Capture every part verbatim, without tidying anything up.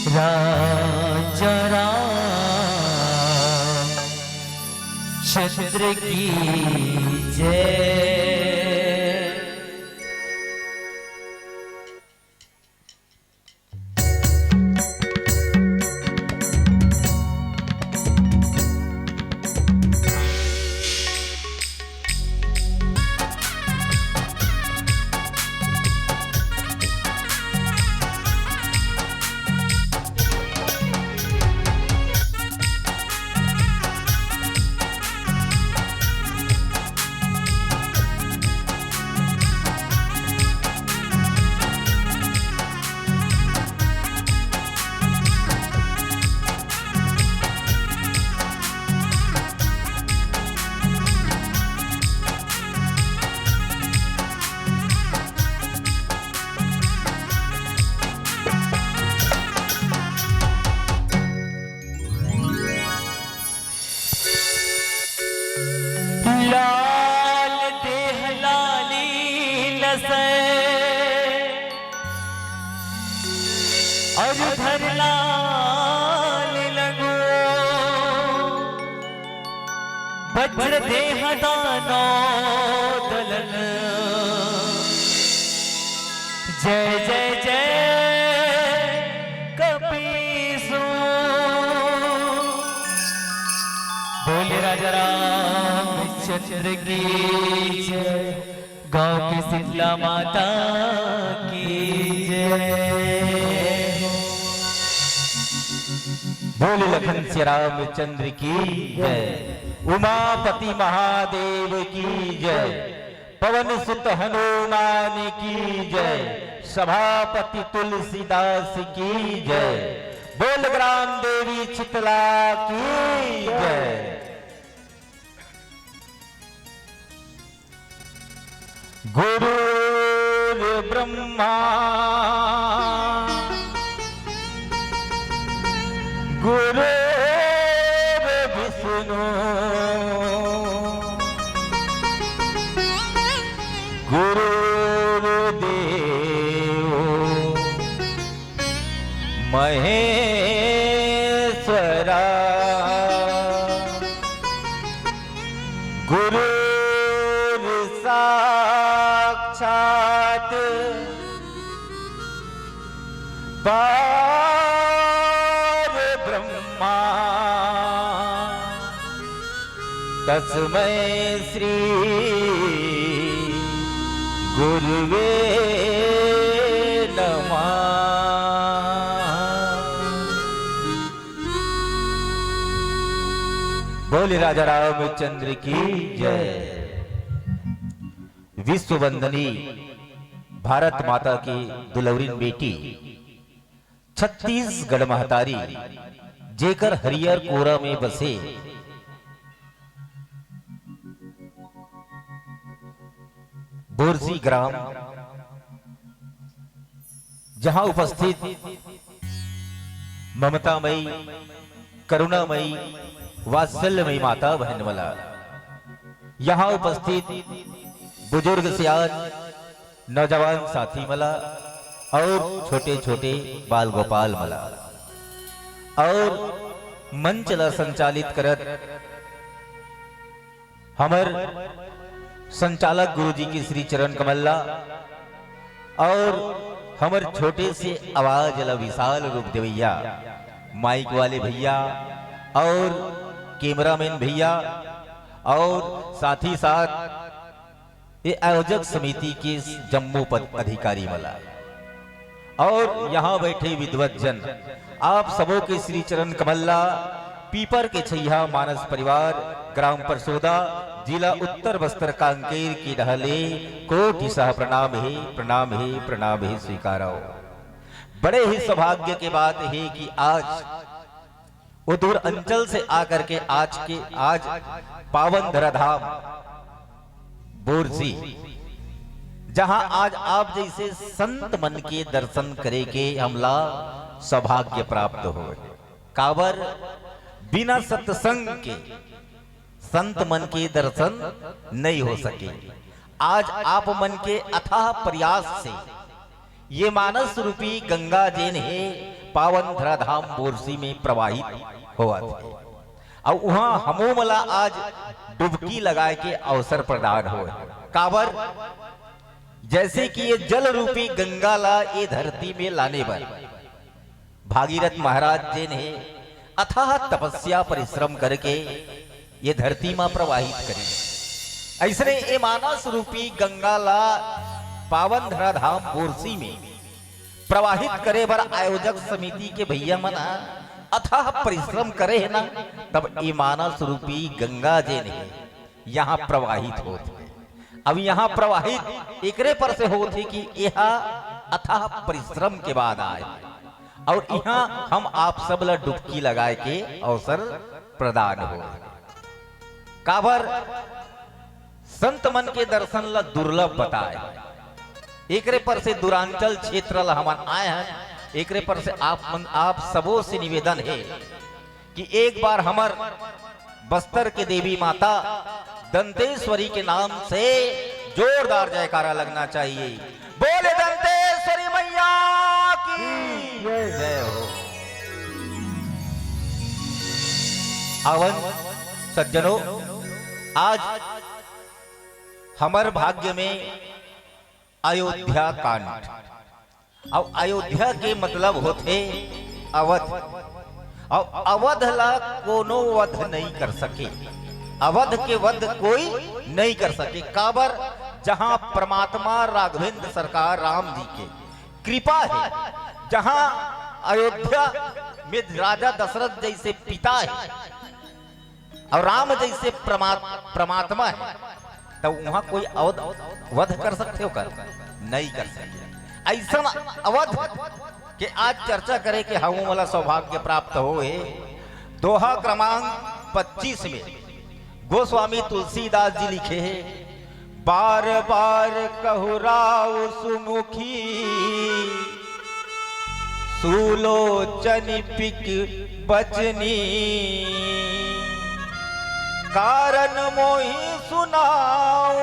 राजा रामचंद्र की जय। लाल देह लाली लसै, अरु धर लाल लंगो, वज्र देह दानो दलन। जय जय जय कपीसो। बोले राजा रामचंद्र की जय, गाँव की शीतला माता की जय। बोले लखन श्री रामचंद्र की जय, उमापति महादेव की जय, पवन सुत हनुमान की जय, सभापति तुलसीदास की जय, बोल ग्राम देवी शीतला की जय। गुरुर्ब्रह्मा गुरुर्विष्णु गुरुर्देव महेश्वरा। गुरुर्साक्षात् परब्रह्मा। तस्मै श्री गुरुवे नमः। बोले राजा रामचंद्र की जय। विश्व वंदनी भारत माता की दुलौरिन बेटी छत्तीसगढ़ महतारी, जेकर हरियर कोरा में बसे बोरसी ग्राम, जहां उपस्थित ममतामयी, करुणामयी, वात्सल्यमयी माता बहन मला, यहां उपस्थित बुजुर्ग सियान, नौजवान साथी मला और छोटे-छोटे बाल गोपाल मला और मंच ला संचालित करत हमर संचालक गुरुजी के श्री चरण कमल ला और हमर छोटे से आवाज ला विशाल रूप देवैया माइक वाले भैया और कैमरामैन भैया और साथ ही साथ ये आयोजक समिति के जम्मो पद अधिकारी मला और यहाँ बैठे विद्वत जन, आप सबों के श्री चरण कमल ला, पीपर के छैया मानस परिवार, ग्राम परसोदा, जिला उत्तर बस्तर कांकेर की डहले कोटि सह प्रणाम हे, प्रणाम हे, प्रणाम हे स्वीकारव। बड़े ही सौभाग्य के बात हे कि आज वो दूर अंचल से आकर के आज के, आज पावन धराधाम बोरसी, जहां आज आप जैसे संत मन के दर्शन करे के हमला सौभाग्य प्राप्त होय। काबर बिना सत्संग के, संत मन के दर्शन नइ हो सके। आज आप मन के अथाह प्रयास से ये मानस रूपी गंगा जेन हे, पावन धराधाम बोरसी में प्रवाहित होवत हे। अउ उहाँ हमो मन ला आज डुबकी लगाए के अवसर प्रदान होए। काबर? जैसे कि ये जल रूपी गंगा ला ये धरती में लाने बर भागीरथ महाराज जेन हे, अथाह तपस्या परिश्रम करके ये धरती मा प्रवाहित करिन। अइसने ये मानस रूपी गंगा ला पावन धराधाम बोरसी में प्रवाहित करे बर आयोजक समिति के भैया मन ह अथाह परिश्रम करे हे ना, तब ये मानस रूपी गंगा जेन हे, यहाँ प्रवाहित होत हे। अब यहाँ प्रवाहित एकरे पर से होत हे कि एहा अथाह परिश्रम के बाद आए, अउ इहाँ हम आप सब ला डुबकी लगाए के अवसर प्रदान हो। काबर? संत मन के दर्शन ला दुर्लभ बताए। एकरे पर से दूरांचल क्षेत्र ला हमन आए हन, एकरे पर से आप मन, आप सबो से निवेदन हे कि एक बार हमर बस्तर के देवी माता दंतेश्वरी के नाम से जोरदार जयकारा लगना चाहिए। बोले दंतेश्वरी मैया की जय हो। अवन सज्जनों, आज हमर भाग्य में अयोध्या कांड। अब अयोध्या के मतलब होथे अवध। अब अवध ला कोनो वध नइ कर सके, अवध के वध कोई नइ कर सके। काबर? जहाँ परमात्मा राघवेंद्र सरकार राम जी के कृपा हे, जहाँ अयोध्या में राजा दशरथ जइसे पिता हे, अउ राम जइसे परमा-, परमात्मा हे, त उहाँ कोई अवध, वध कर सकथे ओकर? नइ कर सके। अइसन अवध के आज चर्चा करे के हमू मन ला सौभाग्य प्राप्त होए। दोहा क्रमांक पच्चीस में गोस्वामी तुलसीदास जी लिखे हे, बार बार कहु राव सुमुखी, सुलोचन पिक बचनी, कारण मोहि सुनाऊ,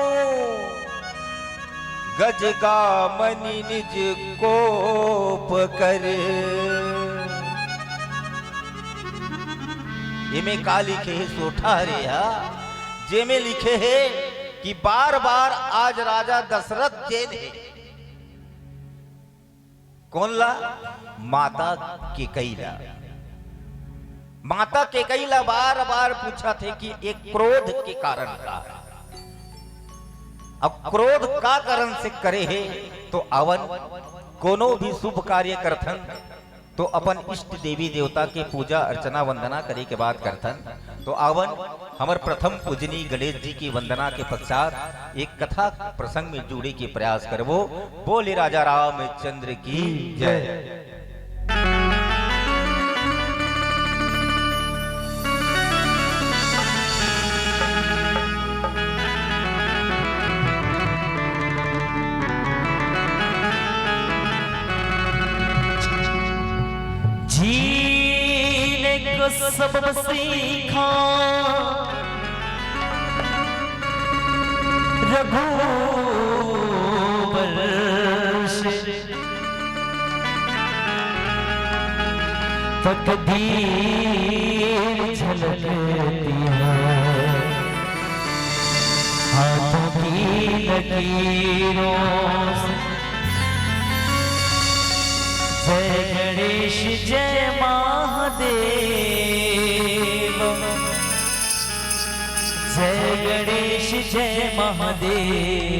गजगामनि निज कोप कर। एमे का लिखे हे सोठा हरे हा, जेमे लिखे हे कि बार बार आज राजा दशरथ जेन हे, कोन ला? माता केकई ला। माता केकई ला बार बार पूछत हे कि ये क्रोध के कारण का हे? अब क्रोध का कारण से करे हे? तो अवन कोनो भी शुभ कार्य करथन तो अपन इष्ट देवी देवता के पूजा अर्चना वंदना करे के बाद करथन। तो आवन हमर प्रथम पूजनी गणेश जी की वंदना के पश्चात एक कथा प्रसंग में जुड़े के प्रयास करबो। बोले राजा रामचंद्र की जय। जीने को सबब सीखा रघुवंश, तकदीर झलकती है हाथों की लकीरों से। जय गणेश जय महादेव, जय गणेश जय महादेव।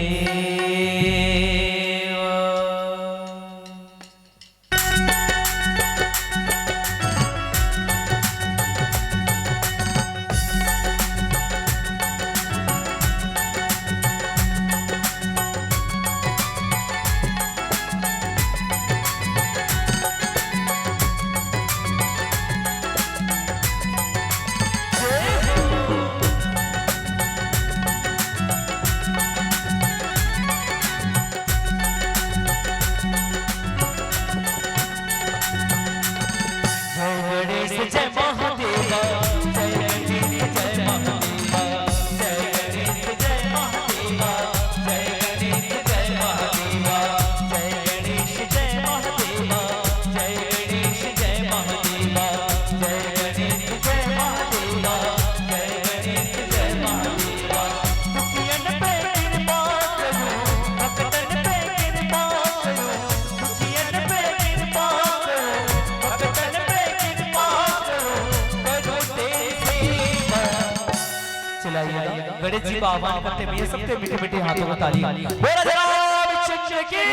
जी को आह्वान करते हुए सबके मीठे मीठे हाथों में ताली। बोला जय रामचंद्र की।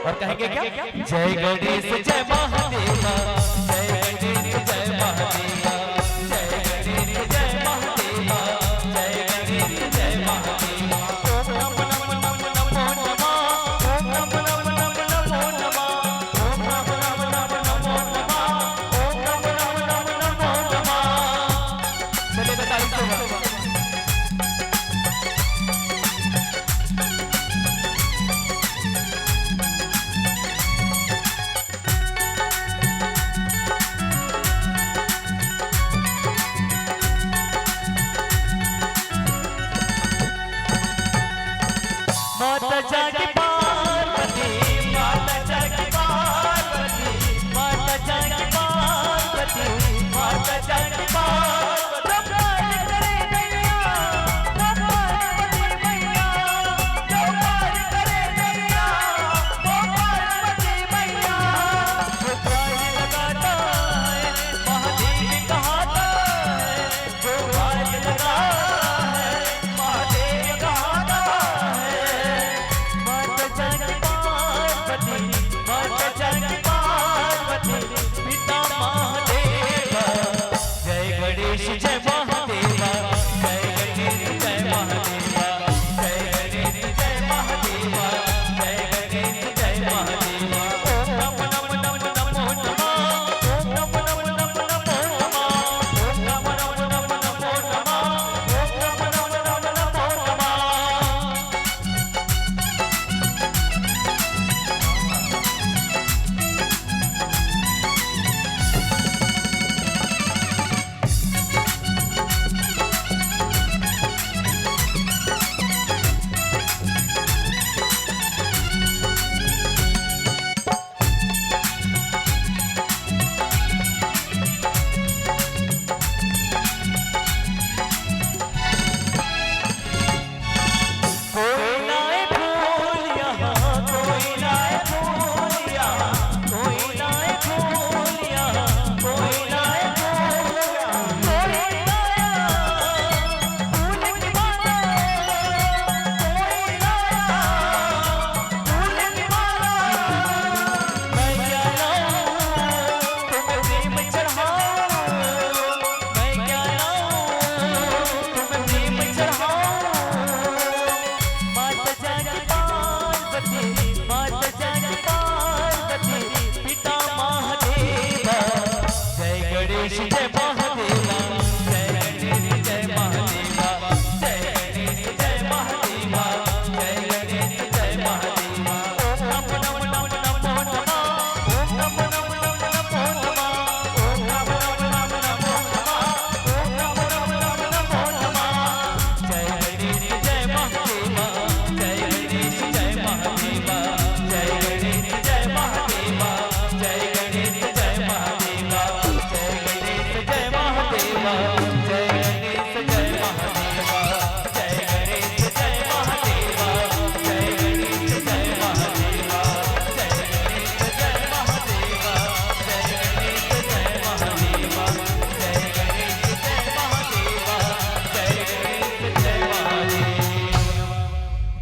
और कहेंगे क्या? जय गणेश जय महादेवा, जय गणेश जय महादेवा, जय गणेश जय महादेवा, जय गणेश जय महादेवा। ओम नमः नमः नमः नमः नमः। ओम नमः नमः नमः नमः नमः। ओम नमः नमः नमः नमः नमः। ओम नमः नमः नमः नमः नमः। चलिए, बताइए, माता जागी पार्वती, माता जागी पार्वती, माता जागी पार्वती, माता जागी पार्वती।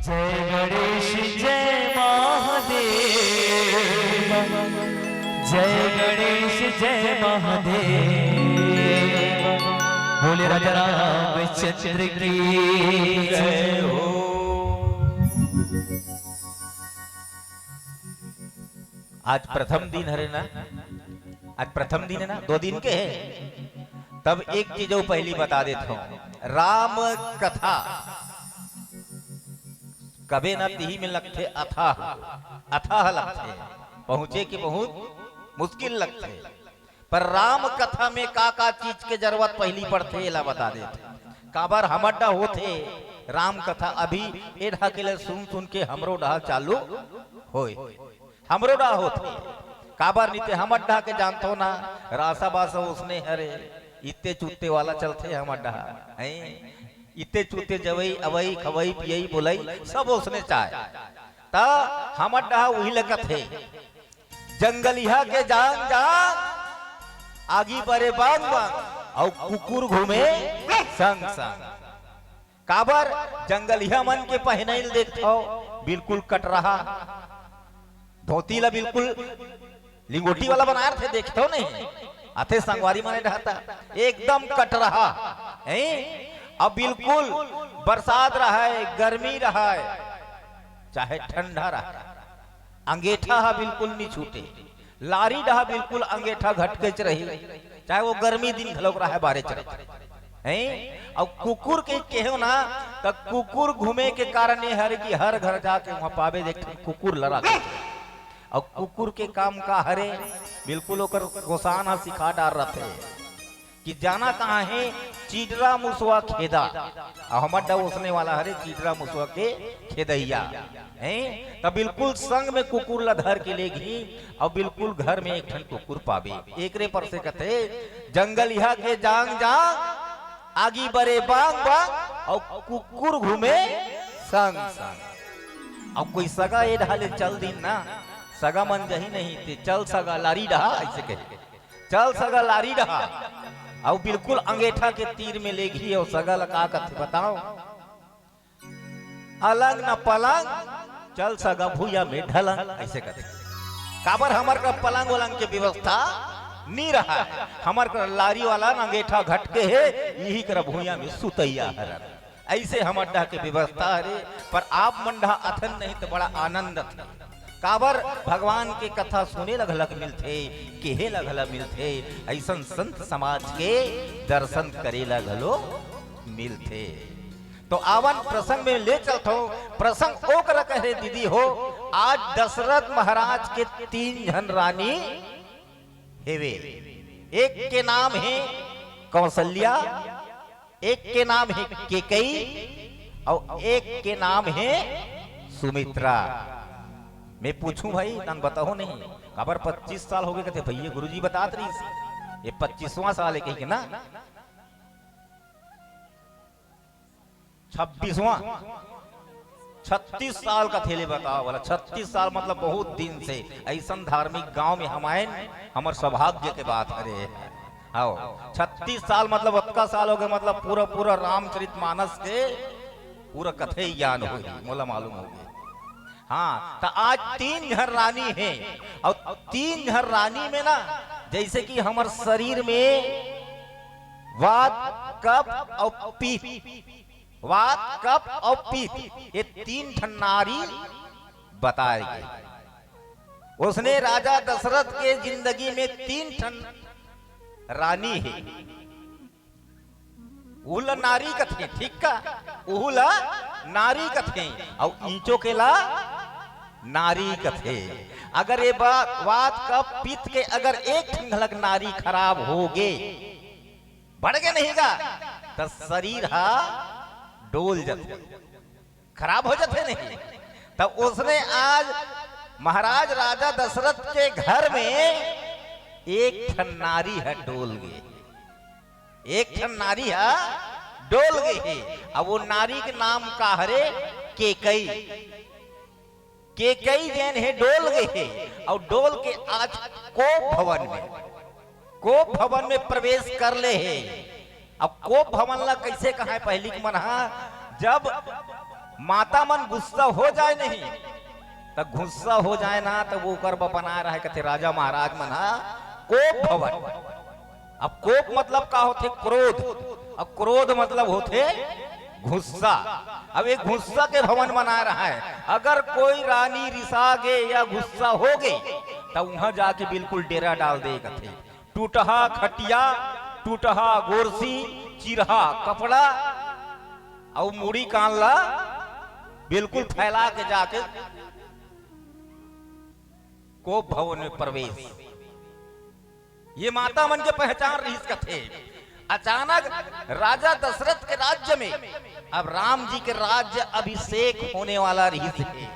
जय गणेश जय महादेव, जय गणेश जय महादेव। बोले राजा रामचंद्र की जय हो। आज प्रथम दिन हरे ना, आज प्रथम दिन हे ना, दो दिन के हे। तब एक चीज अउ पहिली बता देत हंव, राम कथा कबे ना तिही में लगथे अथाह, अथाह लगथे, पहुंचे के बहुत मुश्किल लगथे। पर राम कथा में का-का चीज के जरूरत पहिली पड़थे, एला बता देत हंव। काबर हमर डहा होथे राम कथा, अभी ए डहा के ले सुन-सुन के हमरो डहा चालू होय। हमरो डहा होथे। काबर नइ ते हमर डहा के जानथो ना, रासा बासा ओसने हरे, इत्ते चुत्ते वाला चलथे हमर डहा, हैं? इत्ते चुत्ते जवई, अवई, खवई, पियई, बोलई, सब ओसने चाय। त हमर डहा उही लगत हे। जंगलिहा के जांग जांग, आगी बरे बांग बांग, अउ कुकुर घूमे संग संग। काबर? जंगलिया मन के पहिनाई ल देखथव, बिल्कुल कटरहा, धोती ला बिल्कुल लिंगोटी वाला बनाए रथे, देखथव नहीं? आथे संगवारी मन ए डहर त एकदम कटरहा, हैं? अब बिल्कुल बरसात रहय, गर्मी रहय, चाहे ठंडा रहय, अंगेठा ह बिल्कुल नी छूटे। लारी डहा बिल्कुल अंगेठा घटकेच रही, चाहे वो गर्मी दिन घलोक रहय, बारेच रही। हैं? अउ कुकुर के केहेव ना, त कुकुर घूमे के कारण ये हरे कि हर घर जाके वहां पाबे, देख, कुकुर लरा के। अउ कुकुर के काम का हरे? बिल्कुल ओकर गोसाईं ह सिखा डार रथे कि जाना कहाँ हे, चिडरा मुसवा खेदा। अउ हमर डहा ओसने वाला हरे, चिडरा मुसवा के खेदइया। हैं? त बिल्कुल संग में कुकुर ला धर के लेगही, अउ बिल्कुल घर में एक ठन कुकुर पाबे। एकरे पर से कथे, जंगलिया के जांग जांग, आगी बरे बांग बांग, अउ कुकुर घूमे संग संग। अउ कोई सगा ए डहा ले चल दिन ना, सगा मन जही नहीं ते, चल सगा लारी डहा, अइसे कहे, चल सगा लारी डहा। अउ बिल्कुल अंगेठा के तीर में लेगही, अउ सगा ला का कथे बताओ? अलंग न पलंग, चल सगा भुइयां में ढलंग, अइसे कथे। काबर हमर कर पलंग वलंग के व्यवस्था नी रहय, हमर कर लारी वाला न अंगेठा घटके हे, इही कर भुइयां में सुतइया हरन। अइसे हमर डहा के व्यवस्था हरे, पर आप मन डहा अथन नहीं त बड़ा आनंद अथे। काबर? भगवान के कथा सुने ला घलक मिलथे, केहे ला घला मिलथे, अइसन संत समाज के दर्शन करे ला घलो मिलथे। तो आवन प्रसंग में ले चलथों। प्रसंग ओ करा कहे दीदी हो, आज दशरथ महाराज के तीन झन रानी हेवे। एक के नाम हे कौशल्या, एक के नाम हे केकई, अउ एक के नाम हे सुमित्रा। मैं पूछूं भाई, तन बताओ नहीं, काबर पच्चीस साल हो गए? कथे भैया गुरुजी बतात रहिस, ये पच्चीसवां साल हे कहिके ना। छब्बीसवां, छत्तीस साल कथे ले बताओ भला, छत्तीस साल मतलब बहुत दिन से अइसन धार्मिक गांव में हम आएन, हमर सौभाग्य के बात हरे। हव, छत्तीस साल मतलब अतका साल हो गए, मतलब पूरा पूरा रामचरित मानस के पूरा कथे ज्ञान होही, मोला मालूम हो गए। हाँ, त आज तीन झन रानी हे, अउ तीन झन रानी में ना, जइसे कि हमर शरीर में वात, कफ अउ पित्त, वात, कफ अउ पित्त, ये तीन ठन नारी बताए गे। ओसने राजा दशरथ के जिंदगी में तीन ठन रानी हे। उहू ला नारी कथे, ठीक का? उहू ला नारी कथे, अउ इंचो के ला नारी कथे। अगर ये बा-, वात, कफ, पित्त के अगर एक ठन घलक नारी खराब हो गे, बढ़ गे नहीं गा, त शरीर हा डोल जथे, खराब हो जथे नहीं। त ओसने आज महाराज राजा दशरथ के घर में एक ठन नारी ह डोल गे, एक ठन नारी ह डोल गे हे। अब वो नारी के नाम का हरे? केकई। केकई जेन हे डोल गे हे, अउ डोल के आज कोप भवन में, कोप भवन में प्रवेश कर ले हे। अब कोप भवन ला कइसे कहाय पहिली के मन हा, जब माता मन गुस्सा हो जाए नहीं, त गुस्सा हो जाए ना, त वो ओकर बर बनाए रहय कथे राजा महाराज मन हा कोप भवन। अब कोप मतलब का होथे? क्रोध। अब क्रोध मतलब होथे गुस्सा। अब ये गुस्सा के भवन बनाए रहय, अगर कोई रानी रिसा गे या गुस्सा हो गे, त उहां जाके बिल्कुल डेरा डाल दे कथे। टूटहा खटिया, टूटहा गोरसी, चिरहा कपड़ा, अउ मुड़ी कान ला बिल्कुल फैला के जाके कोप भवन में प्रवेश। ये माता मन के पहचान रहिस कथे। अचानक राजा दशरथ के राज्य में अब राम जी के राज्य अभिषेक होने वाला रहिस हे।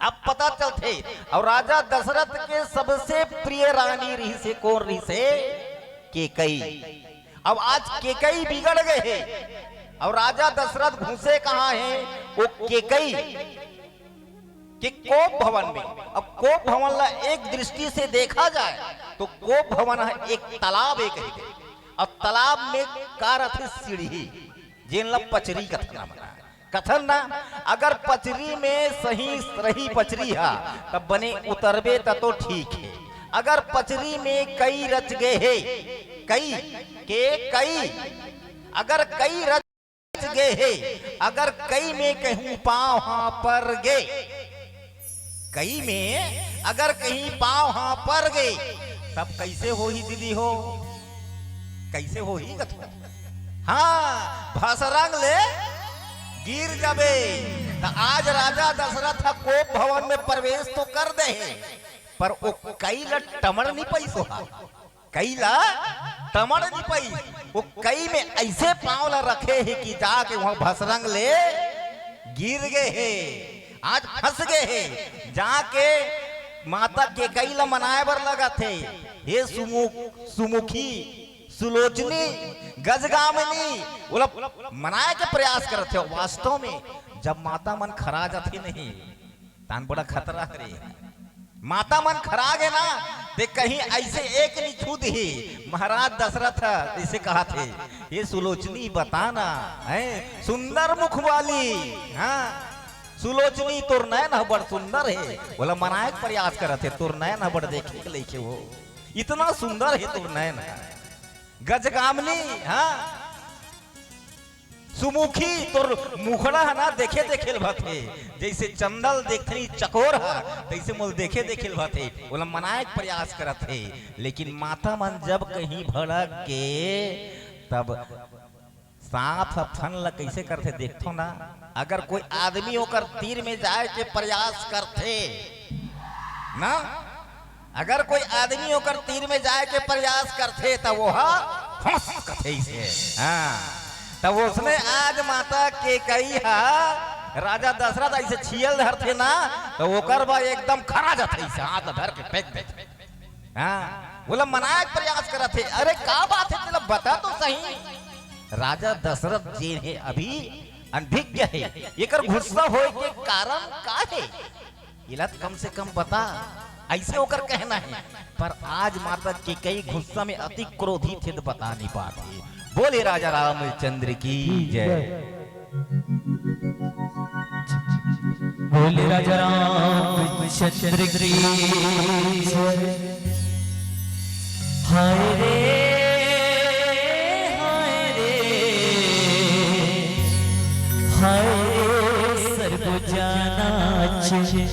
अब पता चलथे, अउ राजा दशरथ के सबसे प्रिय रानी रहिस हे, कोन रहिस हे? केकई। अब आज केकई बिगड़ गे हे, अउ राजा दशरथ घुसे कहां हे? वो केकई के कोप भवन में। अब कोप भवन ला एक दृष्टि से देखा जाए तो कोप भवन ह एक तालाब हे कहिके, अउ तालाब में का रथे? सीढ़ी। जेन ला पचरी कथन ना, कथन ना। अगर पचरी में सही रही पचरी हा, तब बने उतरबे त तो ठीक हे। अगर पचरी में कई रच गे हे, कई के कई, अगर कई रच गे हे, अगर कई में कहूँ पाँव हा पर गे, कई में अगर कहीं पाँव हा पर गे, तब कैसे होही दीदी हो? कैसे होही कथो? हाँ, भसरंग ले गिर जाबे। त आज राजा दशरथ ह कोप भवन में प्रवेश तो कर दे हे, पर ओ कई ल टमड़ नहीं पाइस हा। कई ला टमड़ नहीं पाइस। ओ कई में ऐसे पाँव ला रखे हे कि जाके वहाँ भसरंग ले गिर गे हे, आज फंस गे हे। जाके माता केकई ला मनाए बर लगत हे, हे सुमुख, सुमुखी, सुलोचनी, गजगामिनी, ओला मनाए के प्रयास करत हे। वास्तव में जब माता मन खरा जाथे नहीं, तान बड़ा खतरा हरे। माता मन खरा गे ना, ते कहीं ऐसे एक नी छू दिही। महाराज दशरथ ऐसे कहा थे, "ये सुलोचनी बता ना, हैं, सुंदर मुख वाली, हाँ, सुलोचनी तोर नैन ह बड़ सुंदर हे।" ओला मनाए के प्रयास करत हे, "तोर नैन ह बड़ देखे के लइके हो, इतना सुंदर हे तोर नैन ह।" गजगामिनी, हाँ, सुमुखी, तोर मुखड़ा ह ना देखे देखे ल भाथे, जैसे चंदा ल देखथनी चकोर ह, तैसे मोल देखे देखे ल भाथे। ओला मनाए के प्रयास करत हे, लेकिन माता मन जब कहीं भड़क के, तब सांप ह फन ल कैसे करथे देखथो ना। अगर कोई आदमी ओकर तीर में जाए के प्रयास करथे ना, अगर कोई आदमी ओकर तीर में जाए के प्रयास करथे, त वो ह फंस कथे इसे। हाँ, तब उसने आज माता केकई ह राजा दशरथ ऐसे छियल धरथे ना, त ओकर बा एकदम खरा जाथे इसे, हाथ धर के फेंक देथे। हाँ, ओला मनाए के प्रयास करत हे। अरे का बात हे, तेला बता तो सही। राजा दशरथ जेन हे अभी अनभिज्ञ हे, एकर गुस्सा होए के कारण का हे? एला त कम से कम बता, ऐसे ओकर कहना हे। पर आज माता केकई गुस्सा में अति क्रोधित हे, त बता नहीं पात हे। बोले राजा रामचंद्र की जय। बोले राजा रामचंद्र की जय। हाय रे, हाय रे, हाय रे, सरगुजा नाचे,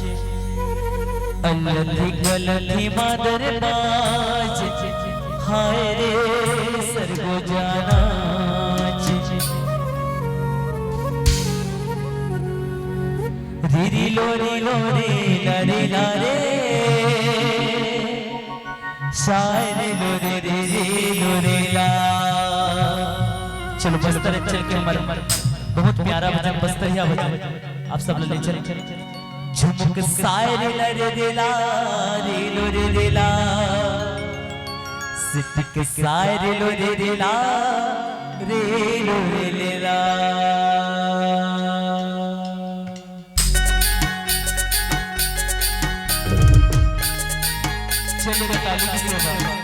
अलथी गलथी मादर बाजे, हाय रे, सरगुजा नाचे। री री लो री लो रे ला रे ला रे। साय रे लो रे रे रे लो रे ला। चलो बस्तर चल के हमर बहुत प्यारा भजन, बस्तरिया भजन आप सब ले चल। झुमक साय रे ला रे रे ला, रे लो रे रे ला। सिटिक साय रे लो रे रे ला, रे लो रे रे ला। चलिए, ताली की सेवा।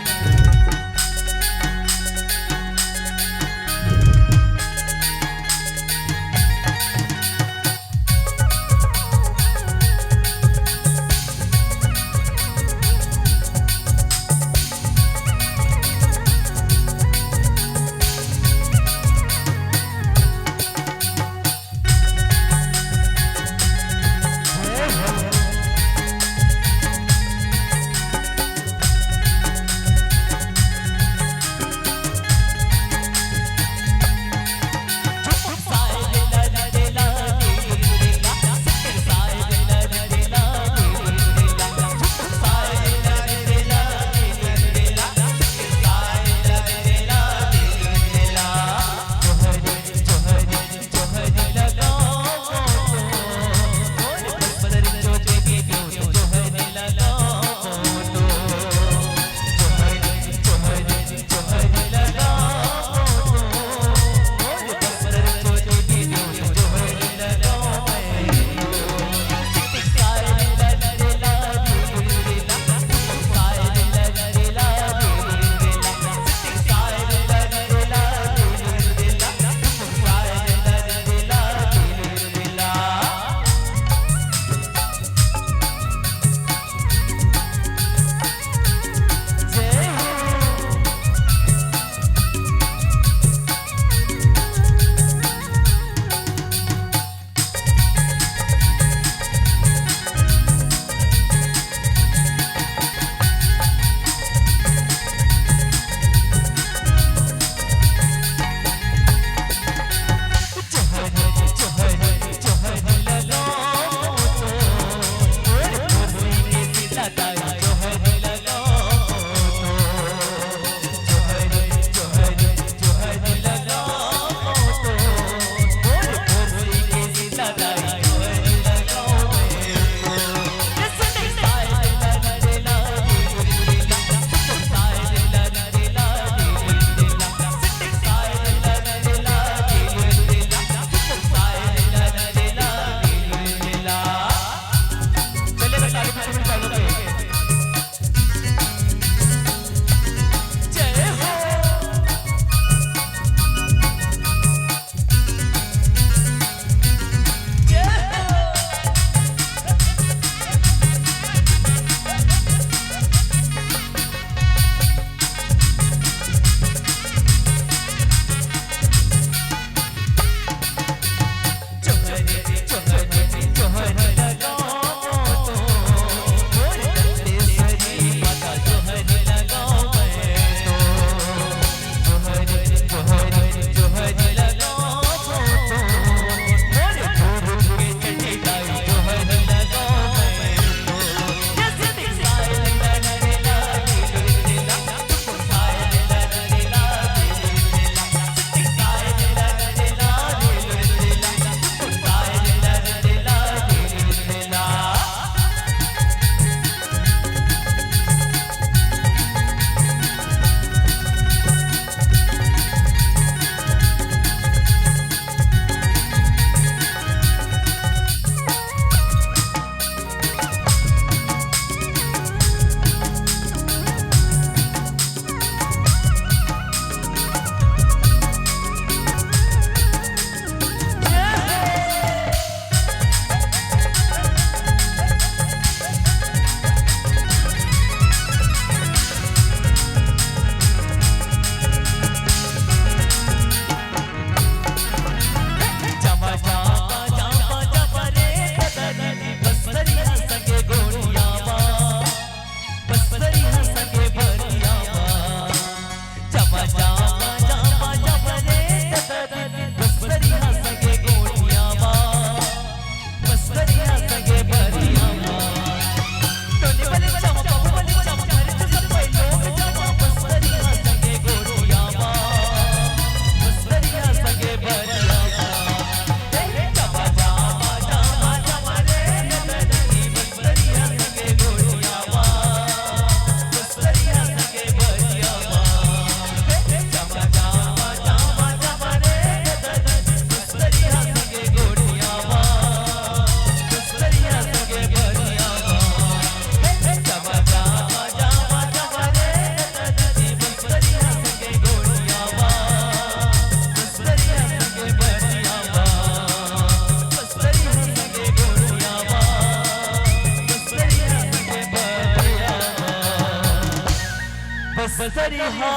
तरिहा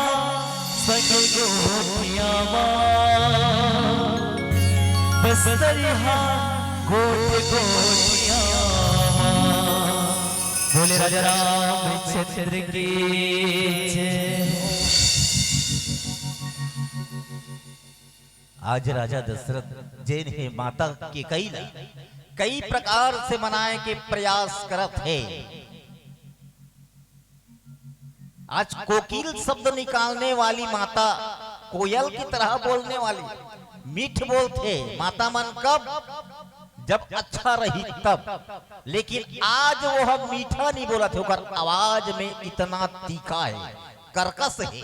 संग गोठिया मा, बस तरिहा गोठ गोठिया मा। बोले राजा रामचंद्र की जय। आज राजा दशरथ जेन हे माता केकई ला कई प्रकार से मनाए के प्रयास करत हे। आज कोकिल शब्द निकालने वाली माता, कोयल की तरह बोलने वाली, मीठ बोलथे माता मन कब, जब अच्छा रही तब, लेकिन आज वो मीठा नहीं बोलत हे, ओकर आवाज में इतना तीखा हे, कर्कश हे।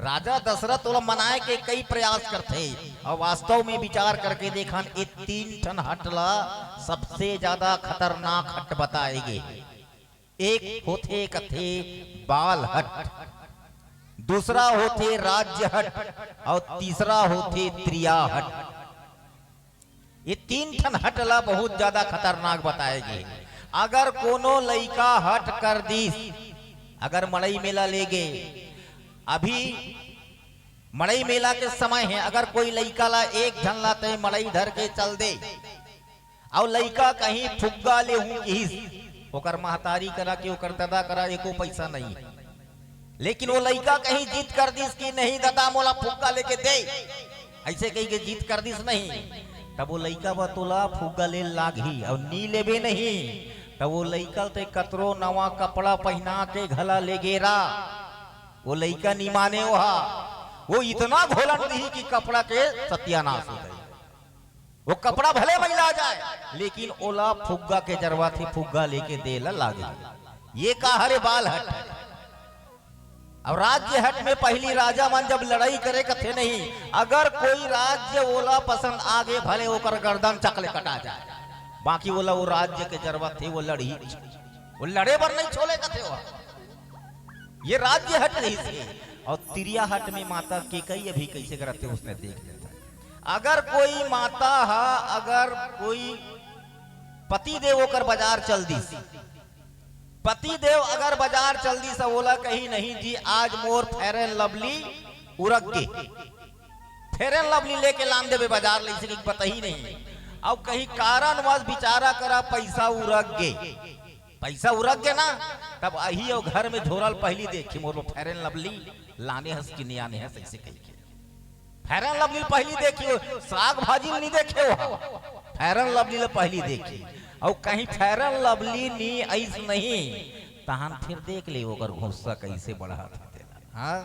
राजा दशरथ ओला मनाए के कई प्रयास करथे, अउ वास्तव में विचार करके देखन, ये तीन ठन हट ला सबसे ज्यादा खतरनाक हट बताए गे। एक होथे कथे बाल हट, दूसरा होथे राज्य हट, अउ तीसरा होथे त्रिया हट। ये तीन ठन हट ला बहुत ज्यादा खतरनाक बताए गे। अगर कोनो लइका हट कर दिस, अगर मड़ई मेला ले गे, अभी मड़ई मेला के समय हे, अगर कोई लइका ला एक झन ला तय मड़ई धर के चल दे, अउ लइका कहीं फुग्गा ले हूं किहिस, ओकर महतारी करा के, ओकर ददा करा एको पैसा नहीं हे। लेकिन वो लइका कहीं जिद कर दिस कि नहीं ददा, मोला फुग्गा लेके दे, ऐसे कही के जिद कर दिस नहीं, तब वो लइका बा तोला फुग्गा ले लागही, अउ नी लेबे नहीं, तब वो लइका ते कतरो नवा कपड़ा पहिना के घला ले गेरा, वो लइका नी माने ओहा, वो इतना घोलन दिही कि कपड़ा के सत्यानाश हो जाए। वो कपड़ा भले मैला जाए, लेकिन ओला फुग्गा के जरूरत हे, फुग्गा लेके दे ला लागे। ये का हरे बाल हट। अब राज्य हट में पहली राजा मन जब लड़ाई करे कथे नहीं, अगर कोई राज्य ओला पसंद आगे, भले ओकर गर्दन चकले कटा जाए, बाकी ओला वो राज्य के जरूरत हे, वो लड़ही, वो लड़े बर नहीं छोले कथे वो। ये राज्य हट रहिस हे। अउ तिरिया हट में माता केकई अभी कैसे करत हे, उसने देख लेता। अगर कोई माता हा, अगर कोई पति देव ओकर बाजार चल दिस, पति देव अगर बाजार चल दिस, ओला कही नहीं जी, आज मोर Fair and Lovely उरक गे, Fair and Lovely लेके लान देबे बाजार ले, इसे कही बताही नहीं। अब कहीं कारणवश बिचारा करा पैसा उरक गे, पैसा उरक गे ना, तब आही अउ घर में झोरा ल पहली देखी, मोर Fair and Lovely लाने हस कि नहीं आने हस, ऐसे कही के Fair and Lovely ल पहली देखी, साग भाजी ल नहीं देखे हो, Fair and Lovely ल पहली देखी। अउ कहीं Fair and Lovely नी आइस नहीं, तहन फिर देख ले ओकर गुस्सा कैसे बढ़त हे तेला। हाँ,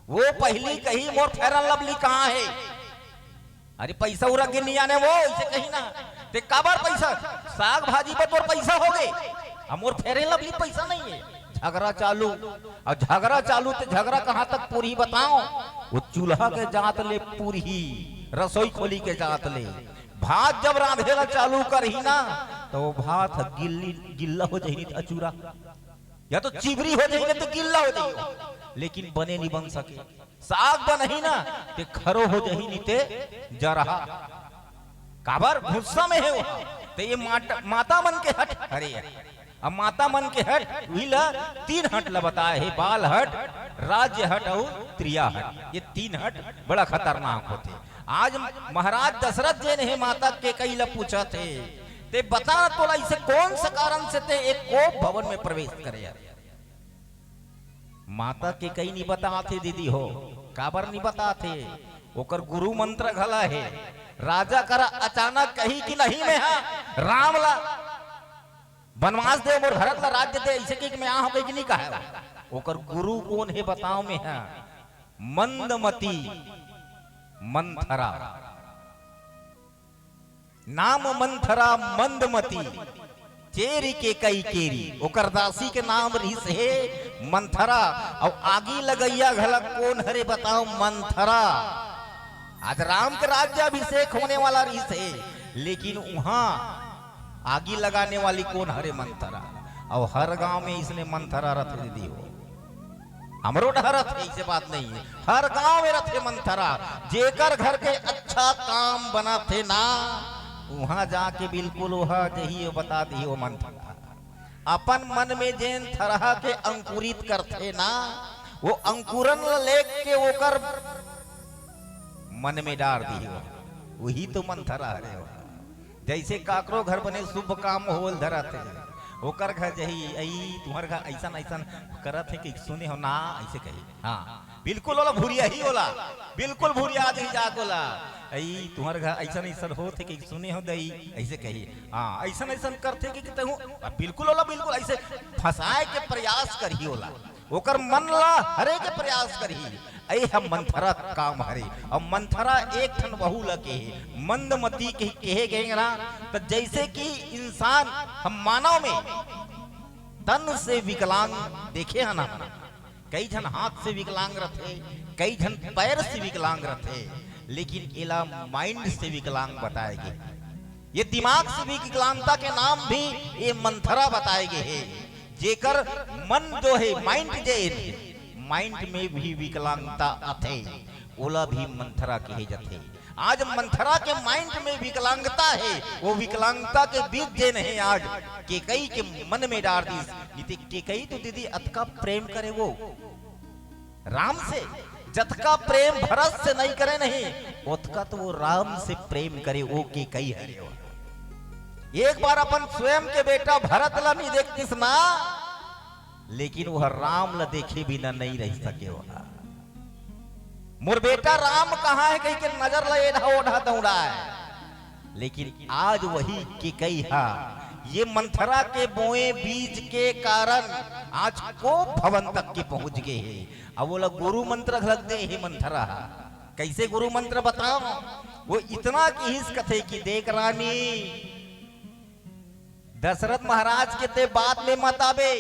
वो पहली कही, मोर Fair and Lovely कहाँ हे? अरे पैसा उरक गे नहीं आने वो, इसे कही ना। ते काबर पैसा, साग भाजी पर तोर पैसा हो गे, अब मोर Fair and Lovely पैसा नहीं हे। झगड़ा चालू, अउ झगड़ा चालू ते झगड़ा कहाँ तक पूरही बताओ? वो चूल्हा के जात ले पूरही, रसोई खोली के जात ले। भात जब रांधे ला चालू करही ना, तो वो भात ह गिल्ली, गिल्ला हो जाही नहीं त अचूरा, या तो चिबरी हो जाही नहीं त गिल्ला हो जाही, लेकिन बने नहीं बन सके। साग बनही ना, ते खरो हो जाही नहीं ते जरहा। काबर? गुस्सा में हे वो। ते ये माता, माता मन के हट हरे। अब माता मन के हट, उही ला तीन हट ला बताए हे, बाल हट, राज्य हट अउ त्रिया हट। ये तीन हट बड़ा खतरनाक होथे। आज महाराज दशरथ जेन हे माता केकई ला पूछत हे, ते बता तोला इसे कौन से कारण से ते एक कोप भवन में प्रवेश करे हरे? माता केकई नी बताथे दीदी हो, काबर नी बताथे? ओकर गुरु मंत्र घला हे। राजा करा अचानक कही कि नहीं मैं हा राम ला बनवास दे, मोर भरत ला राज्य दे, इसे कही कि मैं आ हो गई कि नहीं कहा? ओकर गुरु कौन हे बताओ मैं हा? मंदमती मंथरा। नाम मंथरा मंदमती, चेरी केकई केरी, ओकर दासी के नाम रिहिस हे मंथरा। अउ आगी लगइया घला कोन हरे बताओ? मंथरा। आज राम के राज्याभिषेक होने वाला रिहिस हे, लेकिन उहाँ आगी लगाने वाली कोन हरे? मंथरा। अउ हर गांव में इसने मंथरा रथे दीदी हो। हमरो डहर रथे, ऐसे बात नहीं है, हर गांव में रथे मंथरा। जेकर घर के अच्छा काम बनाथे ना, उहाँ जाके बिल्कुल ओहा जही बता दिही वो मंथरा। अपन मन में जेन थरहा के अंकुरित करथे ना, वो अंकुरन ल लेके ओकर मन में डार दिही, वही तो मंथरा हरे। जैसे काकरो घर बने शुभ काम होल धरत हे, ओकर घर जही, "अई, तुम्हर घर अइसन अइसन करत हे कि सुने हो ना?" अइसे कही। हाँ, बिल्कुल ओला भुरिया ही ओला, बिल्कुल भुरिया दे जाके ओला, "अई, तुम्हर घर अइसन अइसन होत हे कि सुने हो दई?" अइसे कही। हाँ, अइसन अइसन करथे कि, कि तहूँ, अब बिल्कुल ओला बिल्कुल अइसे फंसाए के प्रयास करही ओला, ओकर मन ला हरे के प्रयास करही। अई ह मंथरा काम हरे। अब मंथरा एक ठन वहू ला के हे, मंदमती के, केहे गए ना, त जैसे कि इंसान हम मानव में तन से विकलांग देखे हन हमन, कई झन हाथ से विकलांग रथे, कई झन पैर से विकलांग रथे, लेकिन एला माइंड से विकलांग बताए गे। ये दिमाग से विकलांगता के नाम भी ये मंथरा बताए गे हे। जेकर मन जो हे, माइंड जे हे, माइंड में भी विकलांगता आथे, ओला भी मंथरा कहे जाथे। आज मंथरा के माइंड में विकलांगता हे, वो विकलांगता के बीज जेन हे आज केकई के मन में डार दिस। नहीं ते केकई तो दीदी अतका प्रेम करे वो राम से, जतका प्रेम भरत से नहीं करे नहीं, ओतका तो वो राम से प्रेम करे, वो केकई हरे। एक बार अपन स्वयं के बेटा भरत ला नहीं देखतिस ना, लेकिन वह राम ला देखे बिना नहीं रह सके। वह मोर बेटा राम कहाँ है कही के नजर ला एढ़ा ओढ़ा दौड़ाए। लेकिन आज वही केकई हा ये मंथरा के बोए बीज के कारण आज कोप भवन तक के पहुंच गए हे। अब ओला गुरु मंत्र घलक दे हे मंथरा हा। कैसे गुरु मंत्र बताओ? वो इतना किहिस कथे कि देख रानी, दशरथ महाराज के ते बात में मत आबे,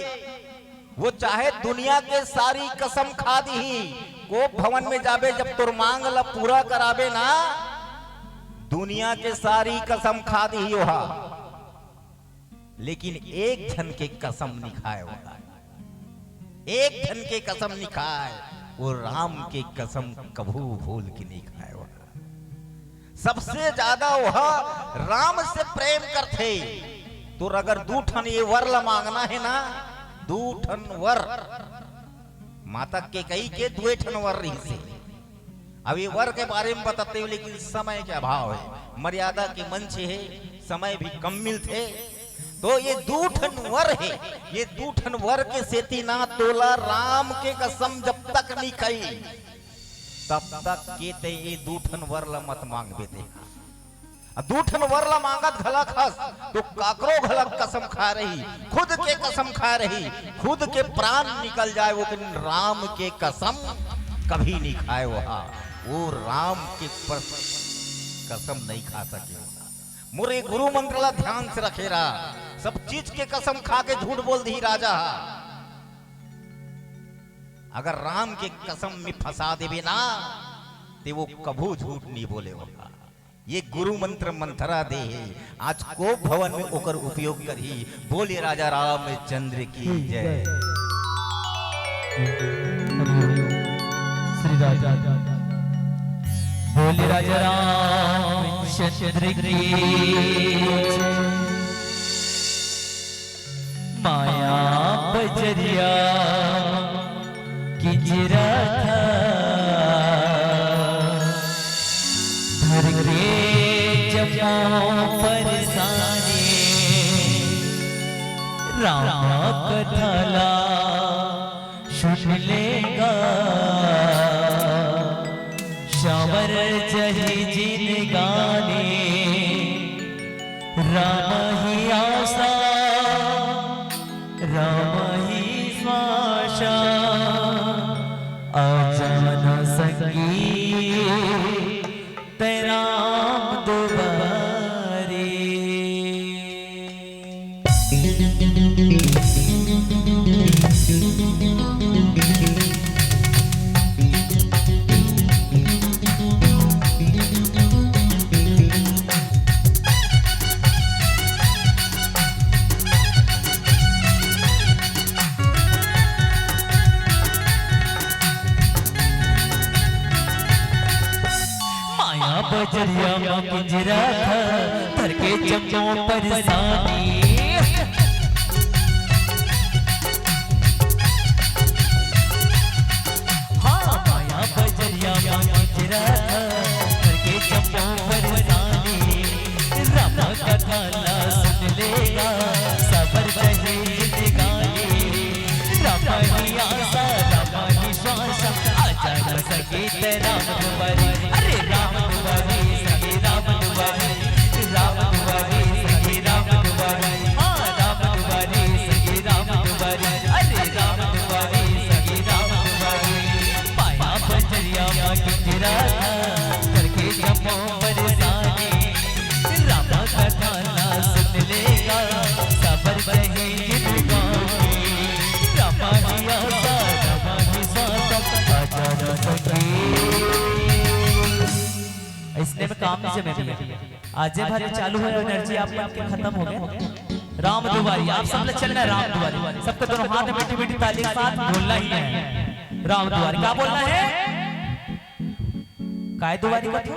वो चाहे दुनिया के सारी कसम खा दिही, कोप भवन में जाबे, जब तोर मांग ला पूरा कराबे ना, दुनिया के सारी कसम खा दिही ओहा, लेकिन एक झन के कसम नि खाए ओहा, एक झन के कसम नि खाए, वो राम के कसम कभू भूल के नि खाए ओहा। सबसे ज्यादा वह राम से प्रेम करथे। तोर अगर दू ठन ये वर ला मांगना हे ना, दू ठन वर, माता केकई के दुए ठन वर रहिसे। अब ये वर के बारे में बताते हुए, लेकिन समय के अभाव हे, मर्यादा के मंच हे, समय भी कम मिलथे। तो ये दू ठन वर हे, ये दू ठन वर के सेती ना तोला राम के कसम जब तक नहीं खाई, तब तक के ते ये दू ठन वर ला मत मांगबे ते। आ दू ठन वर ला मांगत घलक हस, तो काकरो घलक कसम खाए रही, खुद के कसम खाए रही, खुद के प्राण निकल जाए, वो लेकिन राम के कसम कभी नहीं खाए। वहा वो राम के पर कसम नहीं खा सके। मोर ये गुरु मंत्र ला ध्यान से रखे रहा, सब चीज के कसम खा के झूठ बोल दी राजा हा। अगर राम के कसम में फंसा देबे ना, ते वो कभू झूठ नहीं बोले होगा। ये गुरु मंत्र मंथरा दे हे, आज कोप भवन में ओकर उपयोग करही। बोले राजा रामचंद्र की जय। श्री राजा, बोले राजा रामचंद्र की जय। माया बजरिया किंजरा था, धर के जम्मो परसानी, राम कथा ला सुन लेगा, साँवर जही जिनगानी। राम ही आसा, राम ही श्वासा, आजा ना संगी, तै राम दुबारे। माया बजरिया मा किंजरा था, धर के जम्मो परसानी। राम दुआरी, अरे राम दुआरी, सखी राम दुआरी, राम दुआरी, सखी राम दुआरी, हाँ, राम दुआरी, सखी राम दुआरी, अरे राम दुआरी, सखी राम दुआरी। पाया बजरिया मा गिंजरा था, करके जम्मो परेशानी। रामा कथा ला सुन लेगा, सबर रहे जिंदगानी। रामा ही आसा, रामा ही सासा, आजा ना सखी। इसने में काम नहीं जमे भैया। आजे भरे चालू है, एनर्जी आप मन के खत्म हो गया। राम दुआरी, आप सब लोग चलना है राम दुआरी। सबके दोनों हाथ में मीठी मीठी ताली के साथ बोलना ही है। राम दुआरी, क्या बोलना है? काय दुआरी का था?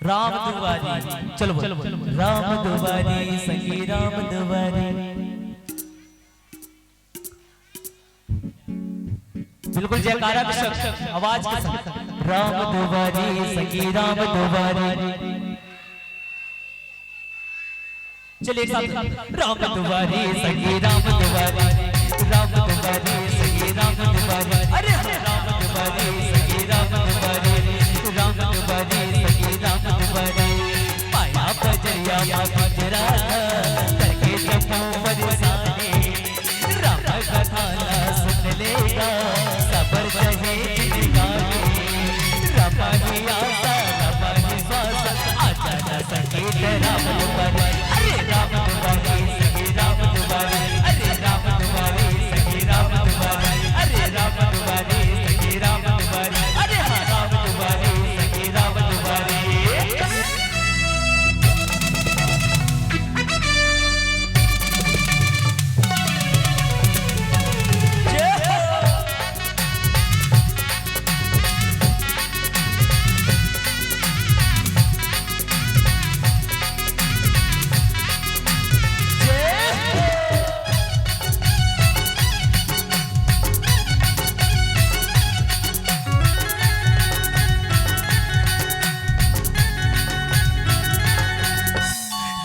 राम दुआरी। चलो बोलो। राम दुआरी, सखी राम दुआरी। बिल्कुल जयकारा के साथ, आवाज के साथ। राम दुआरी, सखी राम दुआरी। चलिए एक साथ। राम दुआरी, सखी राम दुआरी, राम दुआरी, सखी राम दुआरी, अरे राम दुआरी, सखी राम दुआरी, राम दुआरी, सखी राम दुआरी। पाया बजरिया मा गिंजरा था, करके जम्मो परेशानी। रामा कथा ला सुन लेगा, सबर रहे जिंदगानी। रामा ही आसा, रामा ही सासा, आजा ना सखी राम दुआरी। अरे राम दुआरी, सखी राम दुआरी, अरे राम दुआरी, सखी राम दुआरी, अरे राम दुआरी, सखी राम दुआरी, अरे हाँ, राम दुआरी, सखी राम दुआरी।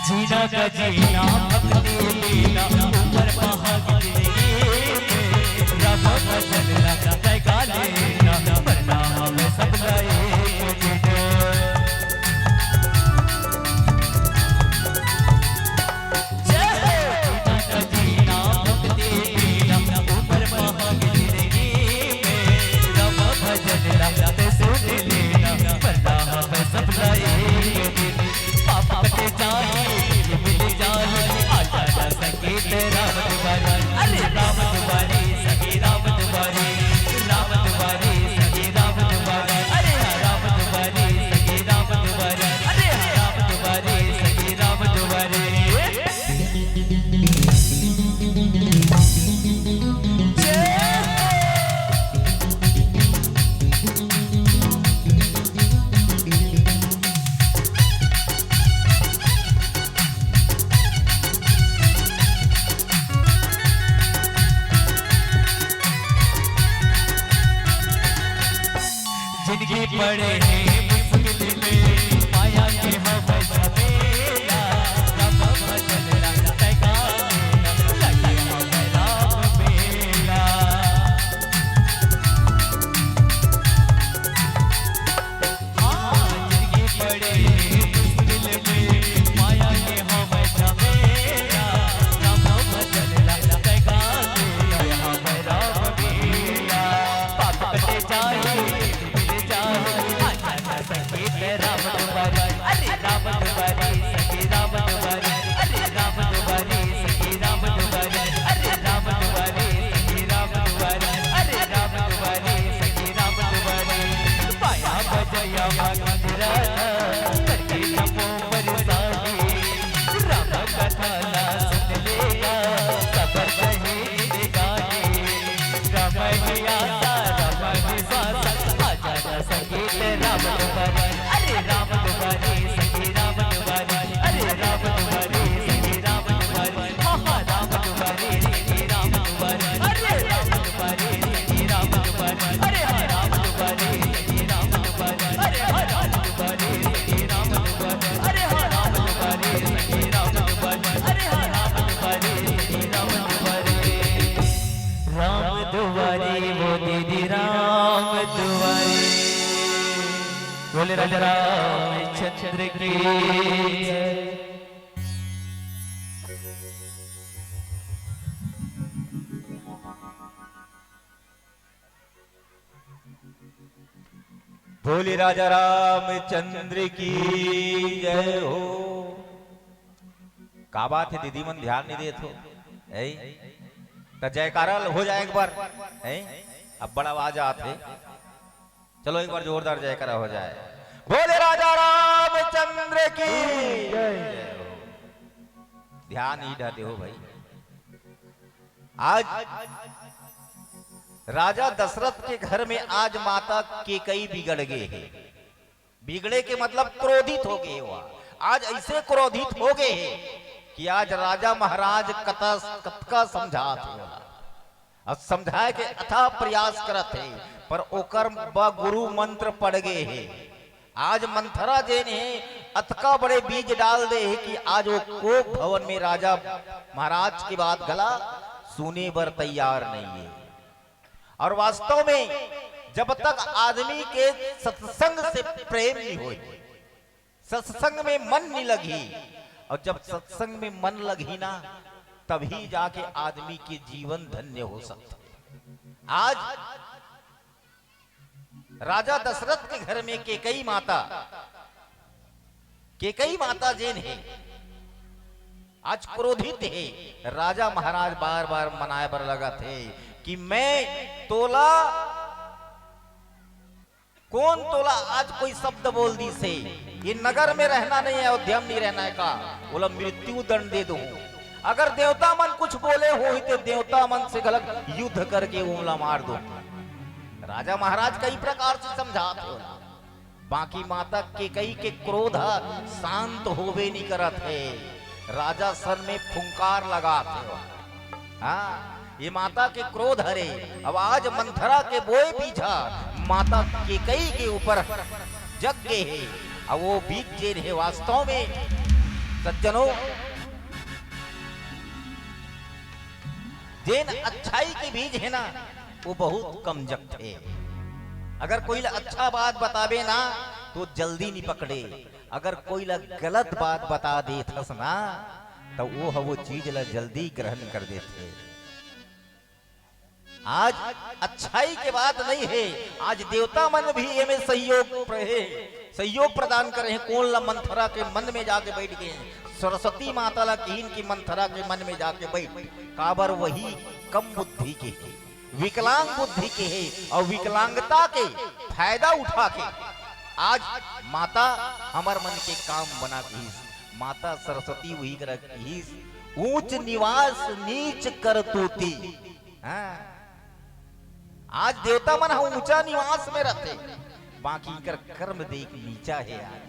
जीना का जीना, भक्ति लीना, ऊपर पहाड़ जिंदगी में। रब भजन लगा, तय गा लेना, वरना हम सब गए एक दिन। जय हो। जीना का जीना, भक्ति लीना, ऊपर पहाड़ जिंदगी में। रब भजन लगा, तय सुन लेना, वरना हम सब गए एक दिन। पाप कटे जाए, मिल जाए, आजा ना सखी राम दुआरी। अरे राम दुआरी, सखी राम दुआरी, राम दुआरी, सखी राम दुआरी, अरे हाँ, राम दुआरी, सखी राम दुआरी, अरे हाँ, राम दुआरी, सखी राम दुआरी। जिंदगी पड़े हे मुश्किल में, माया के हवस झमेला, रब भजन रंग तैगाना, लगे हवस राम मेला। हाँ, जिंदगी पड़े हे मुश्किल में, माया के हवस झमेला, रब भजन रंग तैगाना, लगे हवस राम मेला। पाप कटे जाए, मिल जाए, राजा रामचंद्र की जय। बोले राजा रामचंद्र की जय हो। का बात हे दीदी मन, ध्यान नहीं देत हो, हैं? त जयकारा हो जाए एक बार, हैं? अब्बड़ आवाज आत हे। चलो एक बार जोरदार जयकारा हो जाए। बोले राजा रामचंद्र की जय। ध्यान ही डाले हो भाई। आज राजा दशरथ के घर में आज माता केकई बिगड़ गे हे। बिगड़े के मतलब क्रोधित हो गे हे। आज ऐसे क्रोधित हो गे हे कि आज राजा महाराज कता, कतका समझात हे, अब समझाए के अथाह प्रयास करत हे, पर ओकर ब गुरु मंत्र पड़ गे हे। आज मंथरा जेन हे, अतका बड़े बीज डाल दे हे कि आज वो कोप भवन में राजा महाराज के बात घला सुने बर तैयार नहीं हे। और वास्तव में जब तक आदमी के सत्संग से प्रेम नहीं होए, सत्संग में मन नहीं लगही, और जब सत्संग में मन लगही ना, तभी जाके आदमी के जीवन धन्य हो सकता। आज राजा दशरथ के घर में केकई माता, केकई माता जेन हे, आज क्रोधित हे। राजा महाराज बार बार मनाए बर लगत हे कि मैं तोला, कोन तोला आज कोई शब्द बोल दिस हे, ये नगर में रहना नहीं हे, अयोध्या में नहीं रहना हे का, ओला मृत्यु दंड दे दूं। अगर देवता मन कुछ बोले होही ते देवता मन से घलक युद्ध करके ओला मार दूं। राजा महाराज कई प्रकार से समझात हे ओला, बाकी माता केकई के क्रोध ह शांत होबे नहीं करत हे। राजा सर में फुंकार लगात हे। हाँ, ये माता के क्रोध हरे। अब आज मंथरा के बोए बीज ह माता केकई के ऊपर जग गे हे। अब वो बीज जेन हे वास्तव में सज्जनों, जेन अच्छाई के बीज हे ना, वो बहुत कम जगथे। अगर कोई ला अच्छा बात बताबे ना, तो जल्दी नहीं पकड़े। अगर कोई ला गलत बात बता देथस ना, तो वो ह वो चीज ला जल्दी ग्रहण कर देथे। आज अच्छाई के बात नहीं हे, आज देवता मन भी एमे सहयोग प्र-, हे, सहयोग प्रदान करे हे। कोन ला? मंथरा के मन में जाके बैठ गे हे। सरस्वती माता ला किहिन कि मंथरा के मन में जाके बैठ, काबर वही कम बुद्धि के हे, विकलांग बुद्धि के हे, और विकलांगता के फायदा उठा के आज माता हमर मन के काम बना किहिस। माता सरस्वती वही करा किहिस, ऊंच निवास नीच करतूती। हाँ। आज देवता मन ह ऊंचा निवास में रथे, बाकी इनकर कर्म देख नीचा हे। आज,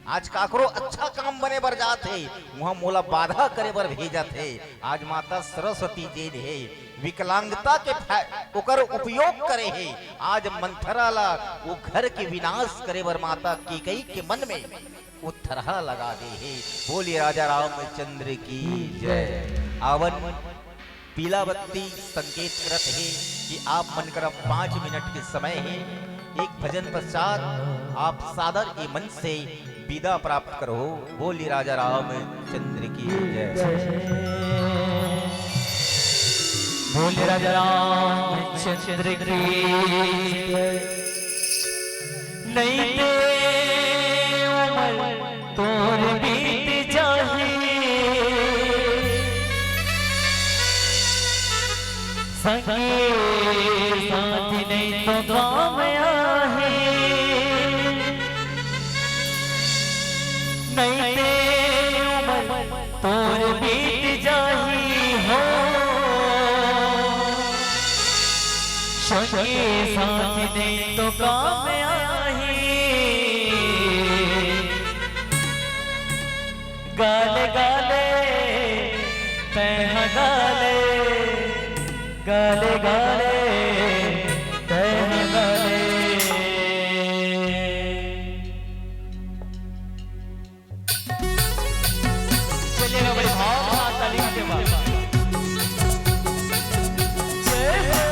आज काकरो अच्छा काम बने बर जात हे, उहां मोला बाधा करे बर भेजत हे। आज माता सरस्वती जेन हे, विकलांगता के फा-, ओकर उपयोग करे हे। आज मंथरा ला वो घर के विनाश करे बर माता केकई के मन में वो थरहा लगा दे हे। बोलिए राजा रामचंद्र की जय। आवन पीला बत्ती संकेत करत हे कि आप मन करा पाँच मिनट के समय हे। एक भजन पश्चात आप सादर ए मंच से विदा प्राप्त करो। बोलिए राजा रामचंद्र की जय। बोलिए राजा रामचंद्र की जय। नहीं ते उमर तोर बीत जाही, संगी साथी नहीं तो काम आही। नहीं ते उमर तोर बीत जाही हो, संगी साथी नहीं तो काम आही। गाले गाले तैं गाले, गाले गाले तैं गाले। चलिएगा बड़े भाव के साथ ताली के बाद। जय हो।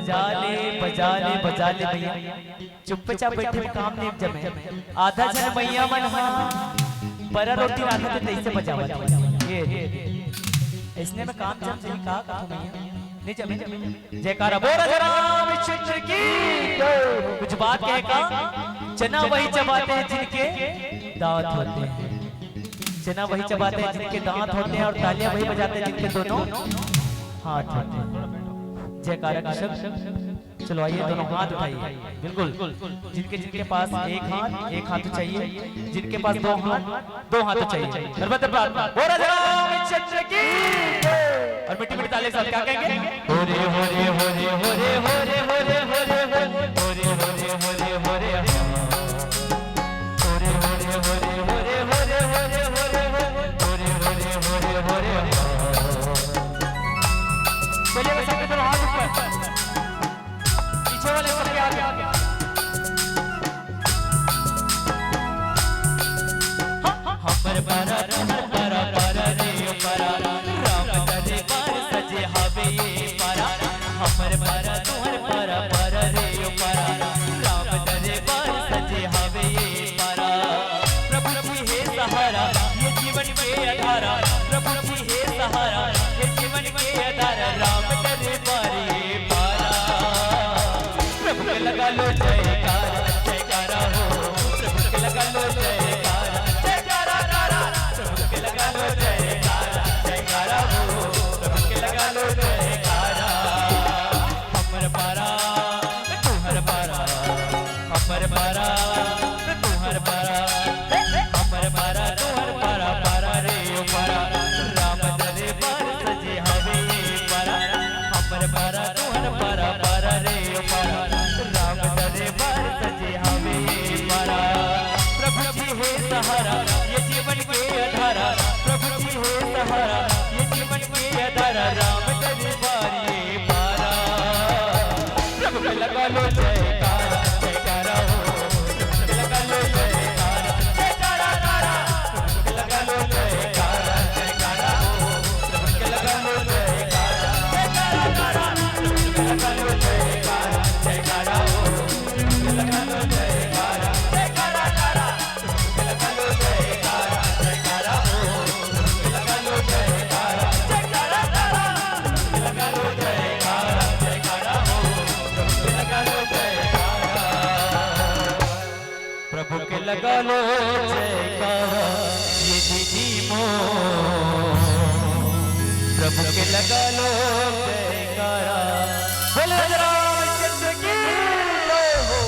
बजा ले, बजा ले, बजा ले भैया। चुपचाप बैठे में काम नहीं जमे। आधा झन भैया मन हा परा रोटी रांधत हे, तइसे बजावत हे। ये, इसने में काम जम जाही का, का भैया? नहीं जमे। जयकारा बोल राजा रामचंद्र की। कुछ बात कहे का? चना वही चबाते हैं जिनके दांत होते हैं। चना वही चबाते हैं जिनके दांत होते हैं और तालियां वही बजाते हैं जिनके दोनों हाथ होते हैं। जयकारा के शब्द। चलो आइए, दोनों हाथ उठाइए। बिल्कुल, जिनके जिनके पास एक हाथ, एक हाथ तो चाहिए, जिनके पास दो हाथ, दो हाथ तो चाहिए। सर्वत्र प्रार्थना, बोल राजा रामचंद्र की। और मीठी मीठी ताली के साथ क्या कहेंगे? होरे होरे होरे होरे होरे होरे होरे होरे होरे होरे होरे होरे होरे। होरे होरे होरे होरे होरे होरे होरे होरे होरे होरे होरे होरे। चलिए, सबके दोनों हाथ ऊपर। पीछे वाले सबके आगे। हमर पारा, तुहर पारा, पारा रे ओ पारा, राम दरबार सजे हावे ये पारा। हमर पारा, तुहर पारा, पारा रे ओ पारा, राम दरबार सजे हावे ये पारा। प्रभु जी हे सहारा, ये जीवन के आधारा, प्रभु जी हे सहारा, ये जीवन के आधारा, राम दरबार ये पारा। प्रभु के लगा लो जयकारा, जयकारा हो। प्रभु के लगा लो जयकारा, जयकारा, कारा। प्रभु के लगा लो जयकारा, जयकारा हो। प्रभु के लगा लो जयकारा। हमर पारा, तुहर पारा, हमर पारा, तुहर पारा, हमर पारा, तुहर पारा, पारा रे ओ पारा, राम दरबार सजे हवे पारा, हमर पारा, तुहर पारा, पारा रे ओ पारा, राम दरबार सजे हवे पारा। प्रभु जी हे सहारा, ये जीवन के आधारा, प्रभु जी हे सहारा, ये जीवन के आधारा, राम दरबार ये पारा। प्रभु के लगा लो जयकारा, जयकारा हो। प्रभु के लगा लो जयकारा, जयकारा, कारा। प्रभु के लगा लो जयकारा, जयकारा हो। प्रभु के लगा लो जयकारा, जयकारा, कारा। प्रभु के लगा लो जयकारा, जयकारा हो। प्रभु के लगा लो जयकारा, जयकारा, कारा। प्रभु के लगा लो जयकारा, जयकारा हो। प्रभु के लगा लो जयकारा, जयकारा, कारा। प्रभु के लगा लो जयकारा, जयकारा हो। प्रभु के लगा लो जयकारा, जयकारा। प्रभु के लगा लो जयकारा, ये दीदी मोर। प्रभु के लगा लो जयकारा। बोले राजा रामचंद्र की जय हो।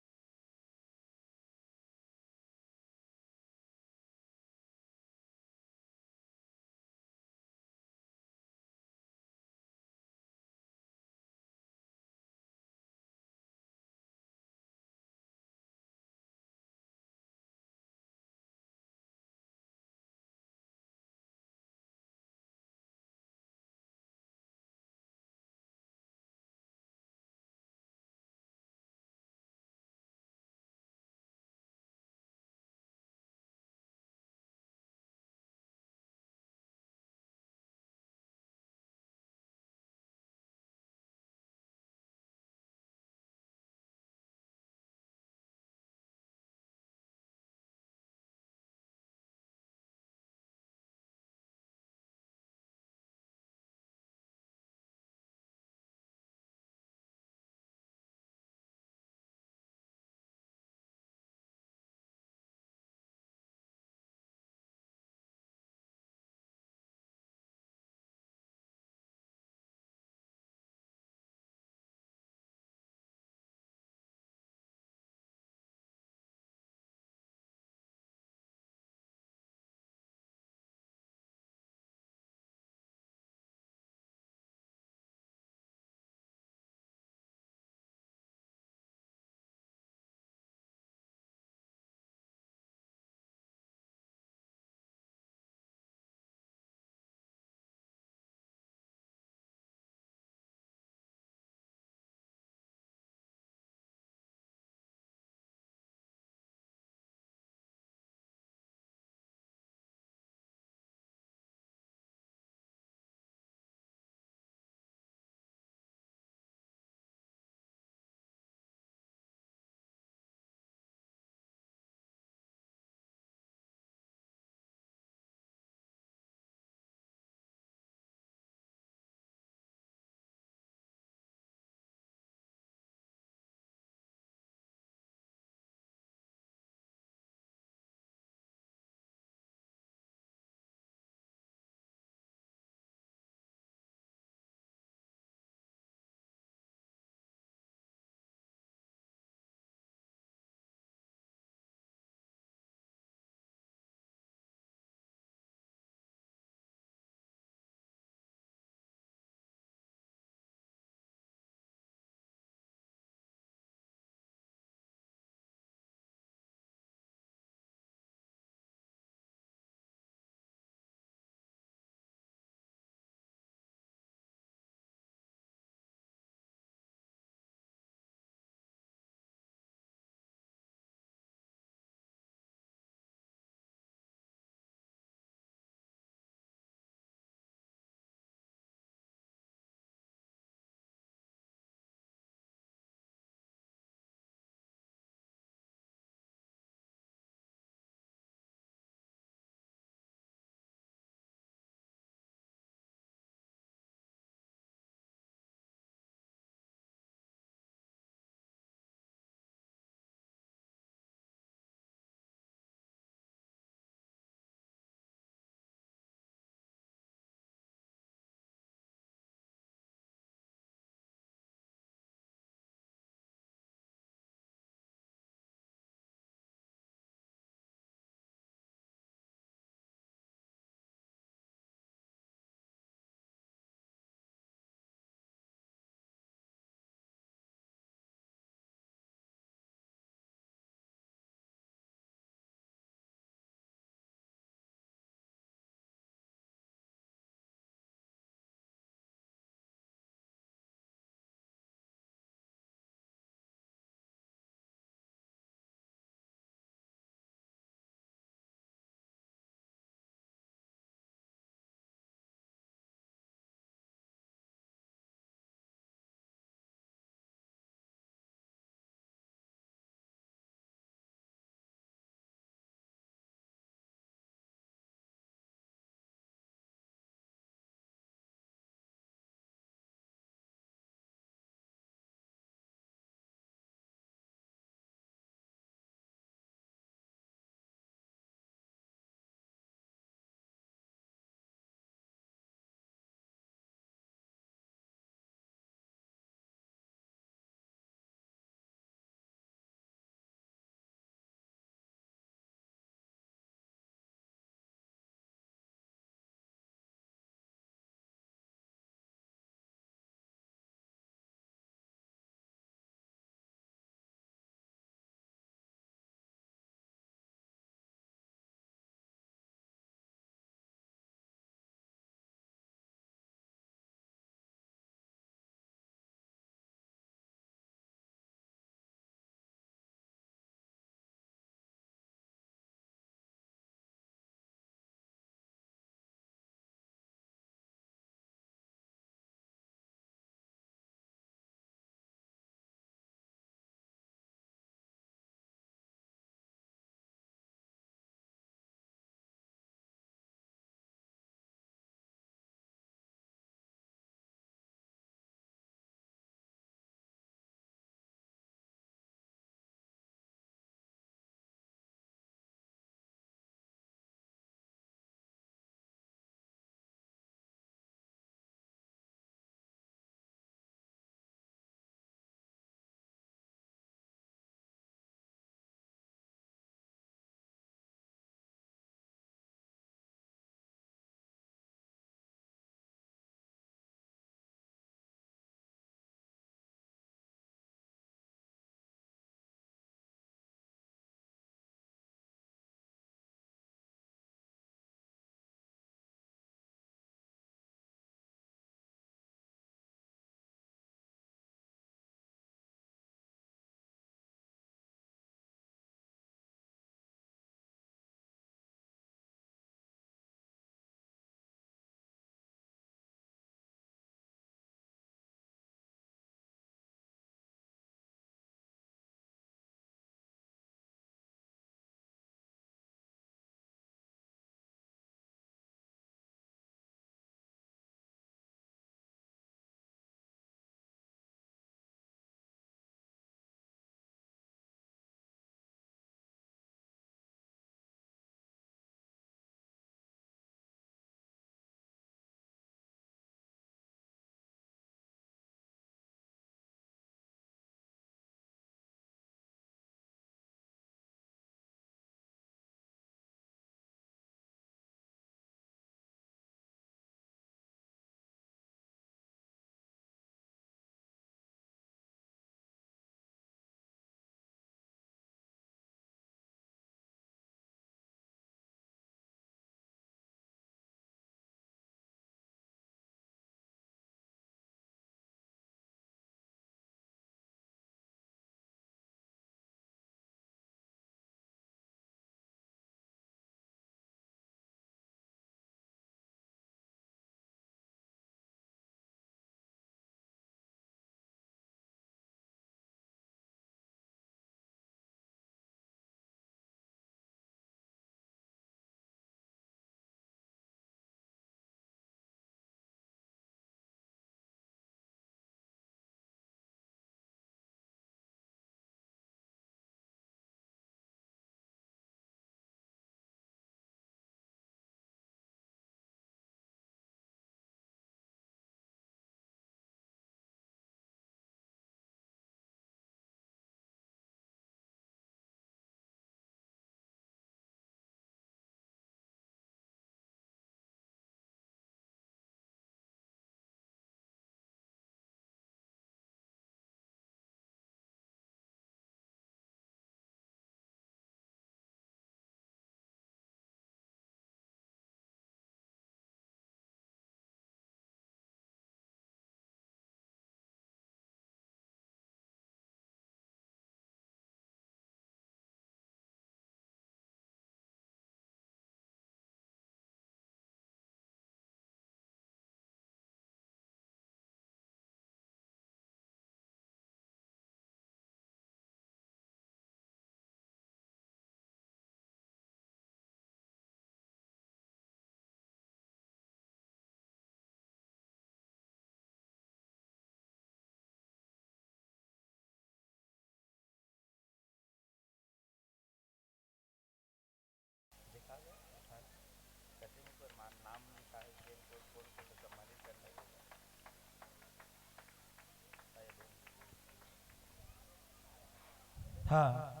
हाँ।